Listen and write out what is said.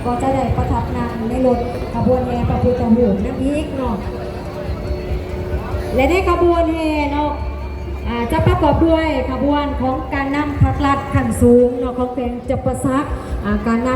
ກໍຈະໄດ້ປະທັບນັ່ງໃນລົດຂະບວນແຫ່ພະພຸດທະຮູບນຳອີກເນາະ ແລະ ໃນຂະບວນແຫ່ເນາະ ອ່າ ຈະປະກອບດ້ວຍຂະບວນຂອງການນຳພັກລັດຂັ້ນສູງເນາະ ຂອງແຂວງຈຳປາສັກ ອ່າ ການນຳ